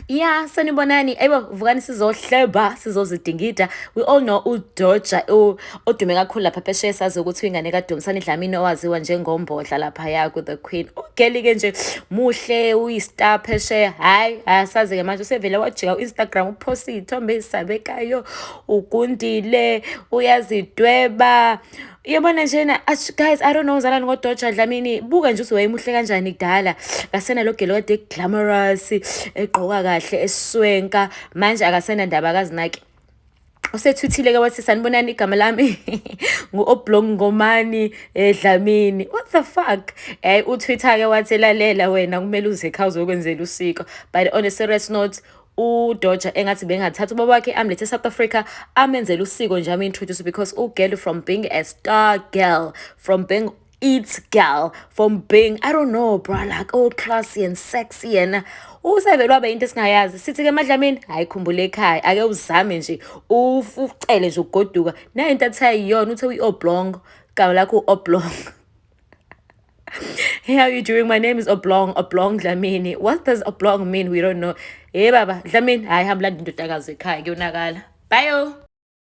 Ya, sanibonani. Ayibo, vukani sizohleba, sizozidingida. We all know uDoja odume kakhulu lapha phesheya, sazi ukuthi uyingane kaDumisani Dlamini owaziwa njengoMbodla laphaya ku-The Queen. Ugeli-ke nje muhle, uyi-star phesheya. Hhayi, asazi-ke manje usevele wajika u-Instagram, uphosta iy'thombe ey'sabekayo, ugundile, uyazidweba. Yabona njena, guys, I don't know zalani ngoDoja Dlamini. Buka nje ukuthi wayemuhle kanjani kudala. Kasena lo gelo kade glamorous, egqoka kahle, eswenka. Manje akasena ndaba, akazinaki. Usethuthile-ke wathi, "Sanibonani, igama lami ngu-Oblong Ngomani Dlamini." What the fuck? Utwitter-ke wathi, "Lalela wena, kumele uze ekhaya uzokwenzela usiko." But on a serious note, uDoja engathi bengathatha ubaba wakhe amlethe e-South Africa, amenzele usiko nje, am-introduce, because ugirl from being a star girl, from being it girl, from being, I don't know, bro, like all classy and sexy, and usevele waba into esingayazi. Sithi-ke Madlamini, hhayi, khumbula ekhaya, ake uzame nje, ucele nje ukugoduka nayo into athi ayiyona. Uthe uyi-oblong, gama lakho u-Oblong. "Hey, how are you doing? My name is Oblong, Oblong Dlamini." What does Oblong mean? We don't know. Hey baba, Dlamini, hayi, hamba landa indodakazi ekhaya, kuyonakala. Bye.